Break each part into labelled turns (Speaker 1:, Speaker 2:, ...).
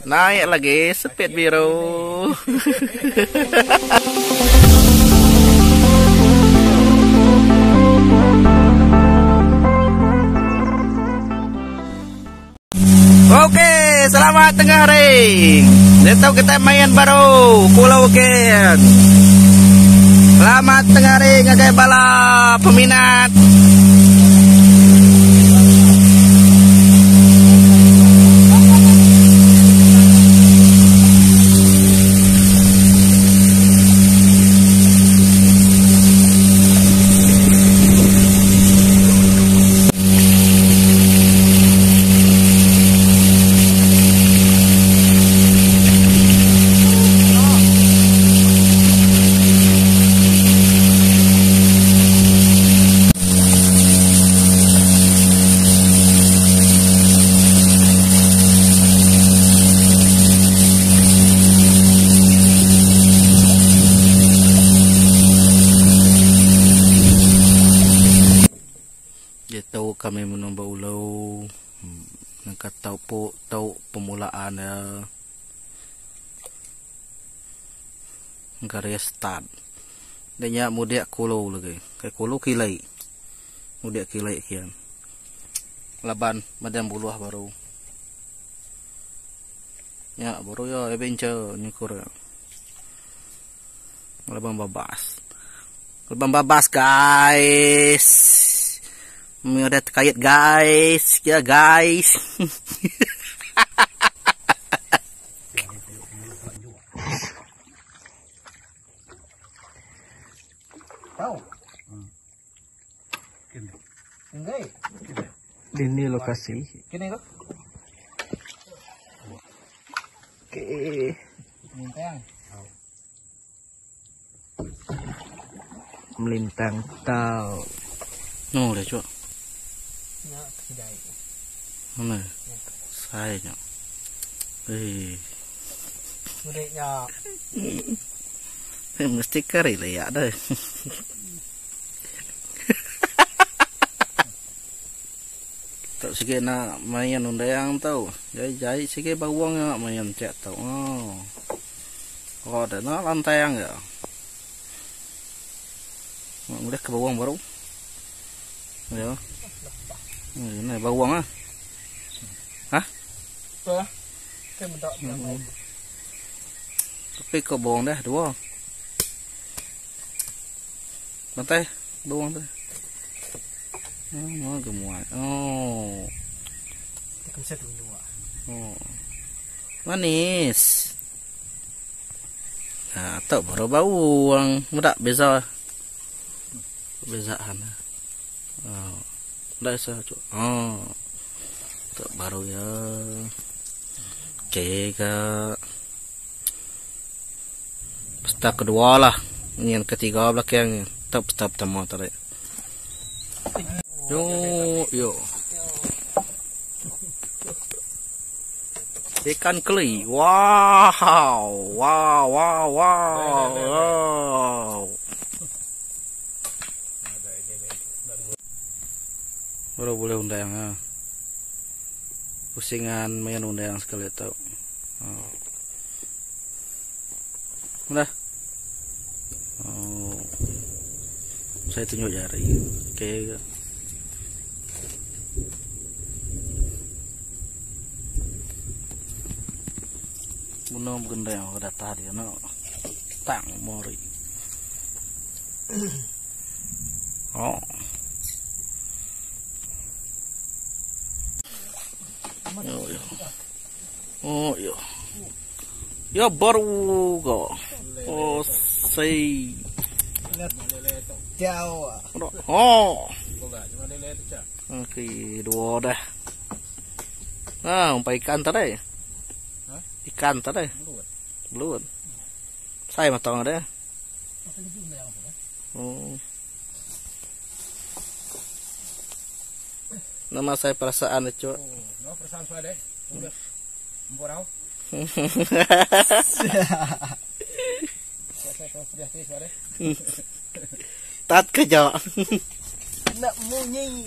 Speaker 1: Naik lagi sepit biru. Okey, selamat tengah hari. Ditu kita main baru Pulau Ken. Selamat tengah hari ngagai bala peminat. Diatu kami menua ba ulu nengka tau pu tau permulaan iya garis start. Enda nya mudik kulu lagi. Kai kulu kili. Mudik kili kian. Laban madang buluh baru. Nya baru iya adventure nyukur iya. Laban babas. Laban babas guys. Meh udah tekait guys. Ya guys.
Speaker 2: Dini lokasi. Okey. Melintang tau.
Speaker 1: No deh cuk. Mana? Sai nya. Eh. Eh, mesti kari layak dah. Tok sikit nak main undang tau. Jai-jai sikit bawang nak main cek tau. Oh. Oh, dah nak lantang ya. Udah ke bawang baru. Ya. Ini bawang ah. Hah? Tapi kau bawang dah dua. Bantai bawang tu. Oh, gemuai. Oh. Oh. Manis. Nah, tok baru bawang. Mudak beza. Perbezaan. Oh. Dah sah cuk. Oh. Tok baru ya. Okey ke. Pesta kedua lah. Ini yang ketiga belakang ni. Tok pesta pertama tadi. Yo yo. Ikan keli. Wow. Wow wow wow. Wow. Baru boleh undang ha. Pusingan main undang sekali tau. Oh. Udah. Oh. Saya tunjuk jari. Okey. Bunuh bergendang ke data dia nak. Tang mori. Oh. Yo yo. Oh yo. Ya baru ko. Oh sei. Oh. Okey, dua dah. Ah, umpai ikan tadi. Ikan tadi. Belut. Saya matang ada. Oh. Nama saya perasaan itu.
Speaker 3: Oh, nama perasaan saya deh. Udah. Emporau.
Speaker 1: Tat kerja.
Speaker 2: Nak bunyi.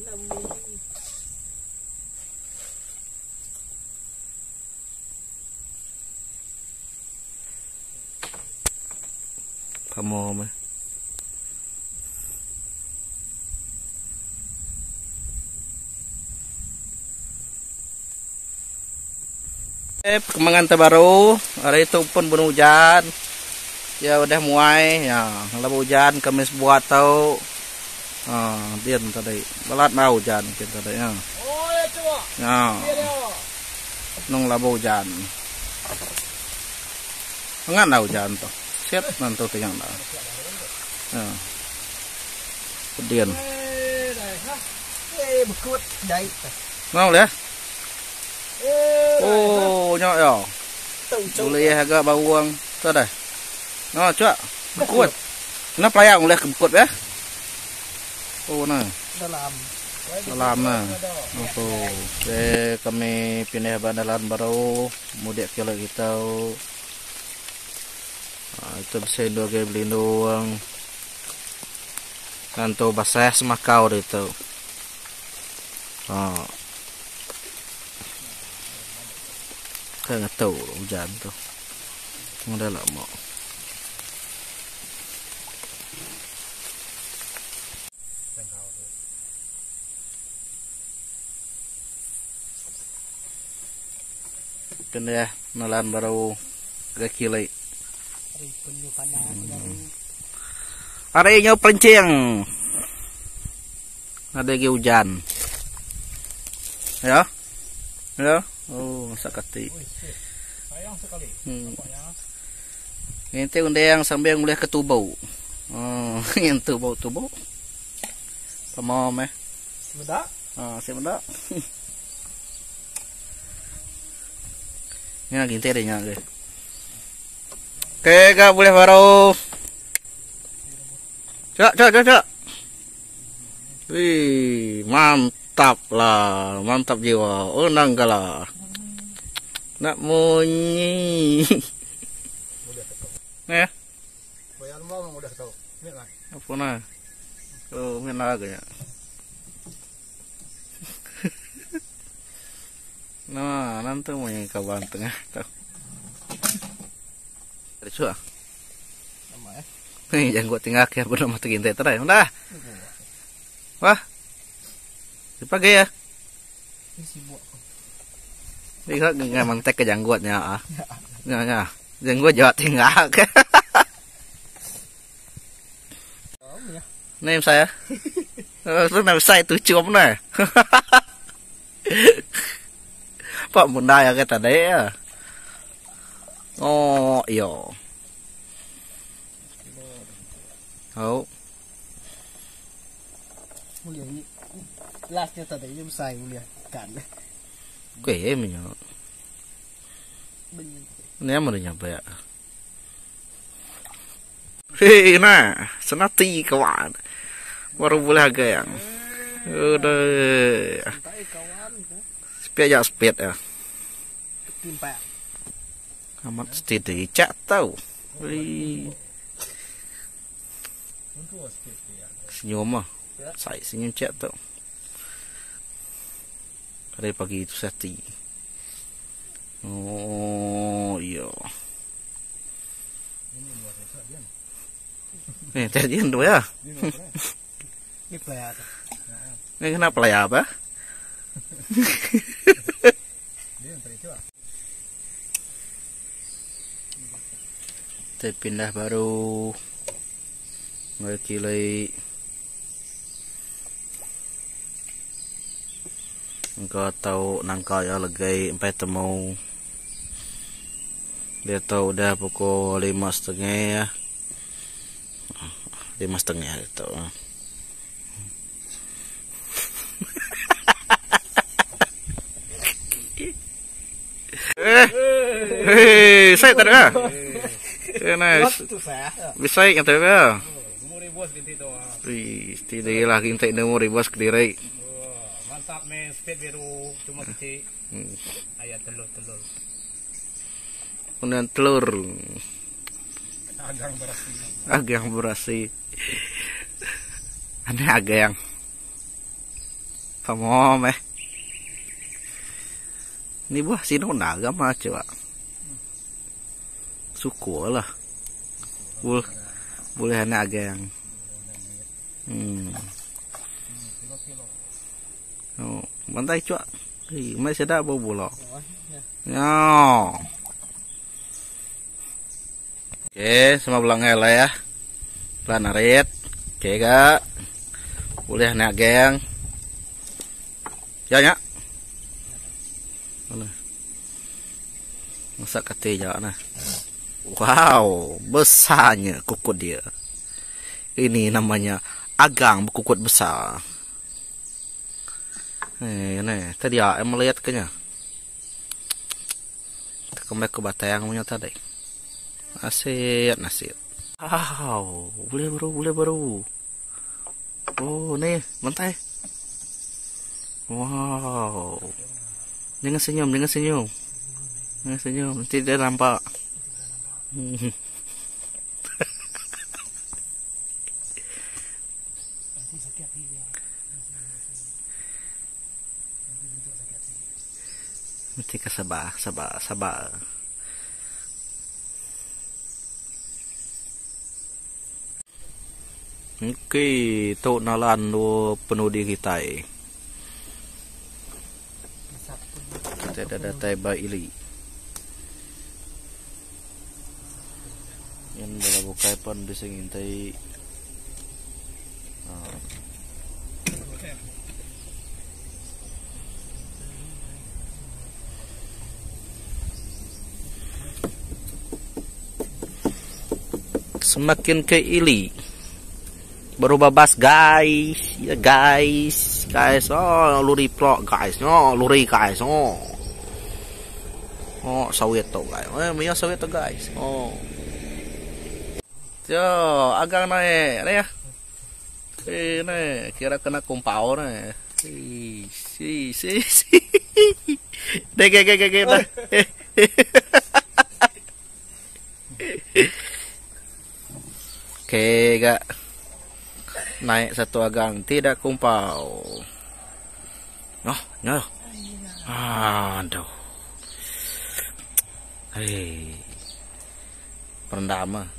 Speaker 2: Nak bunyi.
Speaker 1: Pama meh. Eh, perkembangan terbaru hari tu pun benung ujan. Ya udah muai ya lalu ujan kami sebuat tau. Ha din tadi balat mau ujan kin tadi ya. Ya. Nung labu ujan. Ngan dah ujan tu. Siap nantu kenyang dah. Ya. Pedin.
Speaker 2: Eh, bekut jai.
Speaker 1: Mau leh. Oh, nya ya. Boleh agak bawang. Tu dah. No, cuak. Bekut. Kena pelayak boleh ke bekut ya. Oh, nah.
Speaker 2: Dalam.
Speaker 1: Dalam nah. Oh, eh kami pindah bandalan baru mudik ke lagi tau. Ah, itu bisa lagi berlindung. Kanto basah semakau itu. Ah. Ka ngetau ujan tu. Udah lama. Pindah nelan baru ke kili. Hari nyu perencing. Ada lagi hujan. Ya. Ya. Oh, masak kati.
Speaker 3: Sayang sekali.
Speaker 1: Nginti undang sambil ngulih ke tubau. Oh, yang tubau-tubau. Pama meh.
Speaker 2: Semedak?
Speaker 1: Ah, semedak. Nya ginti deh nya ke. Okey, gak boleh baru. Cak, cak, cak, cak. Wih, mantap lah, mantap jiwa. Oh, nanggala. Nak munyi. Ni ya?
Speaker 3: Bayar mau udah tahu. Ni lah.
Speaker 1: Apa nah? Oh, min lah kayaknya. Nah, nanti mau yang kawan tengah tahu. Ada cua.
Speaker 2: Nama eh.
Speaker 1: Hei, jangan gua tinggal ya, belum mati gintai terai. Udah. Wah. Dipakai ya.
Speaker 2: Ini sibuk.
Speaker 1: Lihat nggak mantek ke janggutnya ah. Ya ya. Janggut jawab tinggal. Name saya. Lu nama saya tu cuam nah. Pak bunda ya kata dia. Oh, iyo. Oh.
Speaker 2: Mulia ni. Lastnya tadi jam saya mulia kan.
Speaker 1: Kue minyo. Ni apa dia nyampe ya? Hei, nah, senati kawan. Baru boleh harga yang. Udah. Speed ya speed ya.
Speaker 2: Timpak.
Speaker 1: Amat steady cak tahu. Wih. Senyum ah. Saya senyum cak tahu. Hari pagi itu seti. Oh, iya. Eh, tadi yang dua ya.
Speaker 2: Ini player.
Speaker 1: Ini kenapa ya apa? Kita pindah baru. Ngekilai. Engkau tahu nangka ya legai empat temu. Dia tahu udah pukul 5.30 ya. 5.30 dia tahu. Eh, saya tak ada. Eh, nice. Bisa yang tak ada. Wih, tidak lah kita nemu ribas kediri.
Speaker 3: Mantap men, speed biru cuma kecil. Ayat telur-telur.
Speaker 1: Kemudian telur.
Speaker 3: Agang berasi.
Speaker 1: Agang berasi. Aneh agang. Kamu meh. Ni buah sino naga mah coba. Suku lah. Bulih anak agang. Hmm. Oh, bantai cuak. Hei, mai sedap bau bula. Ya. Okey, sama belang ngai ya. Pelan narit. Okey kak. Boleh anak geng. Ya nya. Mana? Masak kati ja nah. Wow, besarnya kukut dia. Ini namanya agang berkukut besar. Eh, ni tadi ah melihat kenya. Kembali ke batang punya tadi. Nasib, nasib. Wow, boleh baru, boleh baru. Oh, ni, bantai. Wow. Jangan senyum, jangan senyum. Jangan senyum, nanti dia nampak. Mesti ka sabar, sabar, sabar. Okey, tu nalan dua penudi kitai. Kita dah datai ba ili. Nyen bala bukai pun bisi ngintai. Semakin ke ili baru babas guys ya guys guys oh luri plok guys oh luri guys oh oh sawit tu guys eh mia sawit tu guys oh yo agang naik ni ya eh ni kira kena kumpau ni si si si deh ge ge ge ge Okey gak. Naik satu agang tidak kumpau. Noh, noh. Aduh. Hei. Perendam ah.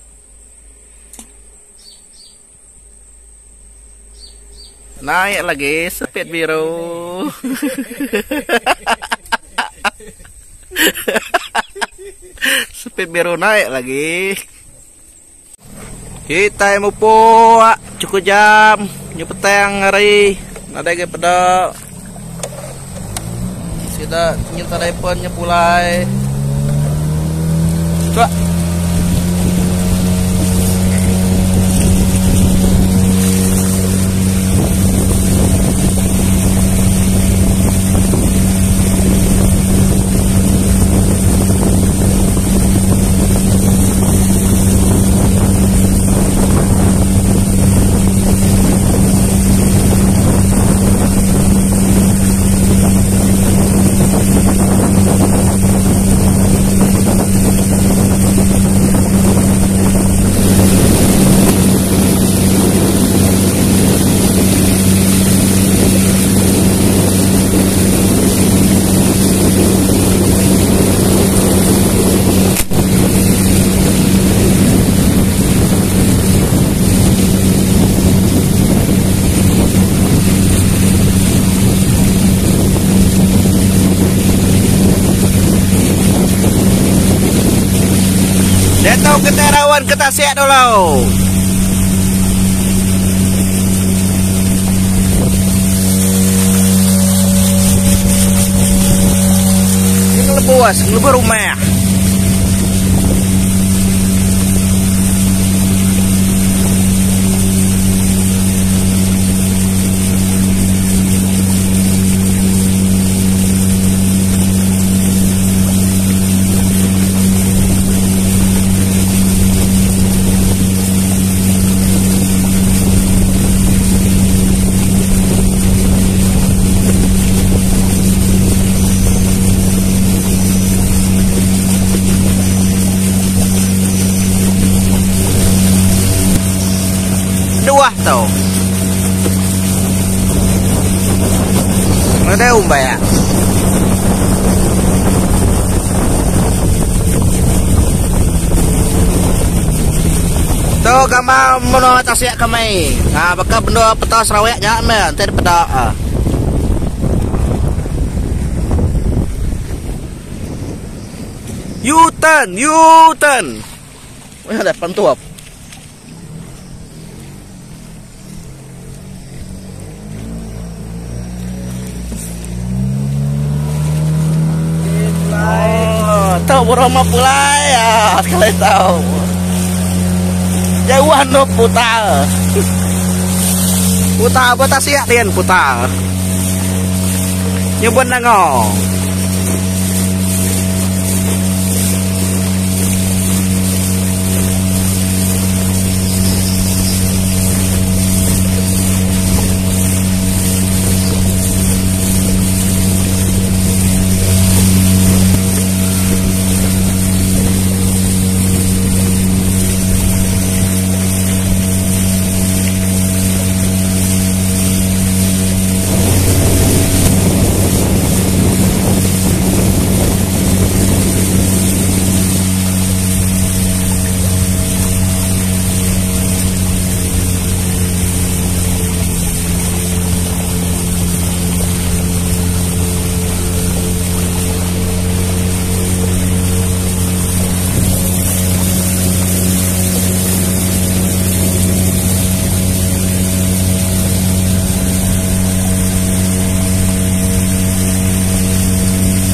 Speaker 1: Naik lagi sepit biru. Sepit biru naik lagi. Kita mupuk cukup jam nyu petang hari nadai agi peda. Sida nyinta telefon nya pulai. Cuak. Diatu kitai rawan ke tasik dulu. Ngelebus, ngelebus rumah. ba menua tasik kami. Ha baka benua peta Sarawak nya meh enti dipeda. Ha. U-turn, U-turn. Weh ada pantup. Oh, tahu berapa pulai ya, sekali tahu. Jauh anu putar. Putar apa tak siap din putar. Nyebut nango.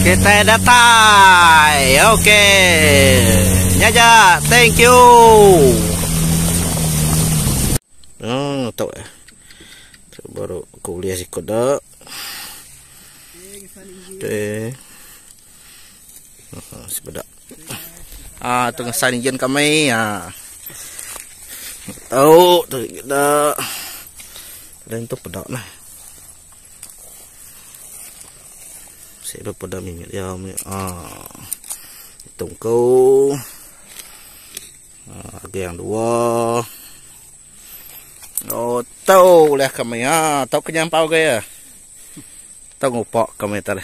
Speaker 1: Kita datai. Okey. Nya ja. Thank you. Oh, tu. Tu baru kuliah sikut dak. Okey. Oh, sebedak. Ah, tu ngesan izin kami. Ah. Tahu tu kita. Dan tu pedak lah. Saya pada minyak dia. Ah. Tungku. Ah, yang dua. Oh, tahu lah kami. Ah, tahu kenyampau ke ya. Tahu ngupak kami tadi.